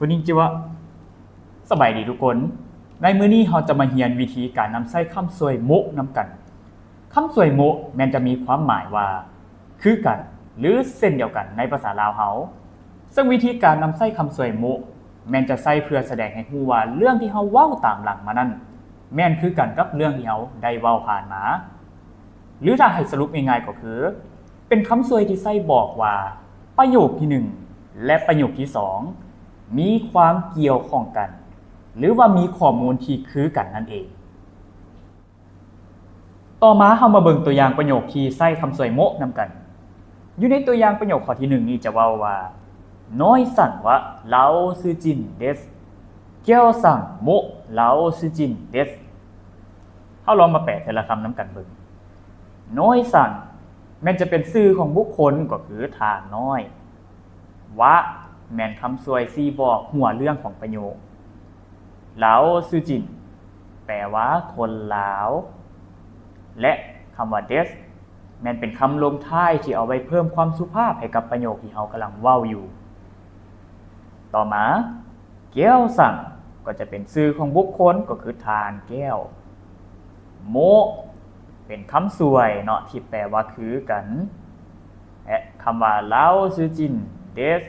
こんにちは。 ສະບາຍດີທຸກຄົນ. ໃນມື້ນີ້ເຮົາຈະມາຮຽນວິທີການນຳໃຊ້ຄຳຊ່ວຍໂມະນຳກັນ. ຄຳຊ່ວຍໂມະແມ່ນຈະມີຄວາມໝາຍວ່າ ຄືກັນ ຫຼື ເຊັ່ນດຽວກັນໃນພາສາລາວເຮົາ. ເຊິ່ງວິທີການນຳໃຊ້ຄຳຊ່ວຍໂມະແມ່ນຈະໃຊ້ເພື່ອສະແດງໃຫ້ຮູ້ວ່າເລື່ອງທີ່ເຮົາເວົ້າຕາມຫຼັງມານັ້ນ ແມ່ນຄືກັນກັບເລື່ອງທີ່ເຮົາໄດ້ເວົ້າຜ່ານມາ. ຫຼື ຖ້າໃຫ້ສະຫຼຸບງ່າຍໆກໍຄື ເປັນຄຳຊ່ວຍທີ່ໃຊ້ບອກວ່າປະໂຫຍກທີໜຶ່ງ ແລະ ປະໂຫຍກທີສອງ ມີຄວາມກ່ຽວຂ້ອງກັນ ຫຼືວ່າມີຂໍ້ມູນທີ່ຄືກັນນັ້ນເອງ. ຕໍ່ມາເຮົາມາເບິ່ງຕົວຢ່າງປະໂຫຍກທີ່ໃຊ້ຄຳຊ່ວຍໂມະນຳກັນ. ຢູ່ໃນຕົວຢ່າງປະໂຫຍກຂໍ້ທີໜຶ່ງນີ້ຈະເວົ້າວ່າ 「ノイさんはラオス人です。 ギャオさんもラオス人です。」 ເຮົາລອງມາແປແຕ່ລະຄຳນຳກັນເບິ່ງ. ໂນຍຊັງ ແມ່ນຈະເປັນຊື່ຂອງບຸກຄົນ ກໍຄືທ່ານນ້ອຍ. ວະ ແມ່ນຄຳຊ່ວຍຊີ້ບອກຫົວເລື່ອງຂອງປະໂຫຍກ. ລາໂອຊືຈິນ ແປວ່າຄົນລາວ ແລະ ຄຳວ່າເດສ ແມ່ນເປັນຄຳລົງທ້າຍທີ່ເອົາໄວ້ເພີ່ມຄວາມສຸພາບໃຫ້ກັບປະໂຫຍກທີ່ເຮົາກຳລັງເວົ້າຢູ່. ຕໍ່ມາ ແກ້ວຊັງ ກໍຈະເປັນຊື່ຂອງບຸກຄົນ ກໍຄືທ່ານແກ້ວ. ໂມະ ເປັນຄຳຊ່ວຍເນາະ ທີ່ແປວ່າຄືກັນ ແລະ ຄຳວ່າລາໂອຊືຈິນເດສ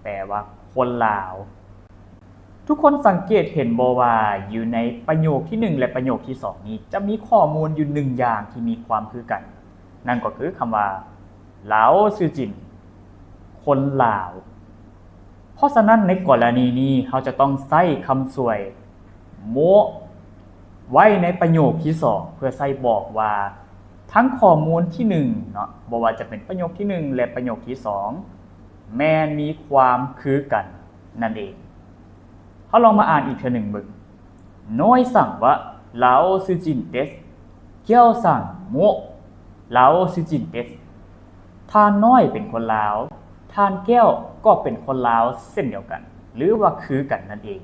ແປວ່າຄົນລາວ. ທຸກຄົນສັງເກດເຫັນບໍ່ວ່າ ຢູ່ໃນປະໂຫຍກທີໜຶ່ງ ແລະ ປະໂຫຍກທີສອງນີ້ ຈະມີຂໍ້ມູນຢູ່ໜຶ່ງຢ່າງທີ່ມີຄວາມຄືກັນ, ນັ້ນກໍຄືຄຳວ່າ ລາໂອຊືຈິນ ຄົນລາວ. ເພາະສະນັ້ນ ໃນກໍລະນີນີ້ ເຮົາຈະຕ້ອງໃຊ້ຄຳຊ່ວຍໂມະໄວ້ໃນປະໂຫຍກທີສອງ ເພື່ອໃຊ້ບອກວ່າທັງຂໍ້ມູນທີໜຶ່ງເນາະ ບໍ່ວ່າຈະເປັນປະໂຫຍກທີໜຶ່ງ ແລະ ປະໂຫຍກທີສອງ ແມ່ນມີຄວາມຄືກັນນັ້ນເອງ. ເຮົາລອງມາອ່ານອີກເທື່ອໜຶ່ງເບິ່ງ. ໂນຍຊັງວະ ລາໂອຊືຈິນເດສ. ແກ້ວຊັງໂມະ ລາໂອຊືຈິນເດສ. ທ່ານນ້ອຍເປັນຄົນລາວ, ທ່ານແກ້ວກໍເປັນຄົນລາວເຊັ່ນດຽວກັນ ຫຼືວ່າຄືກັນນັ້ນເອງ.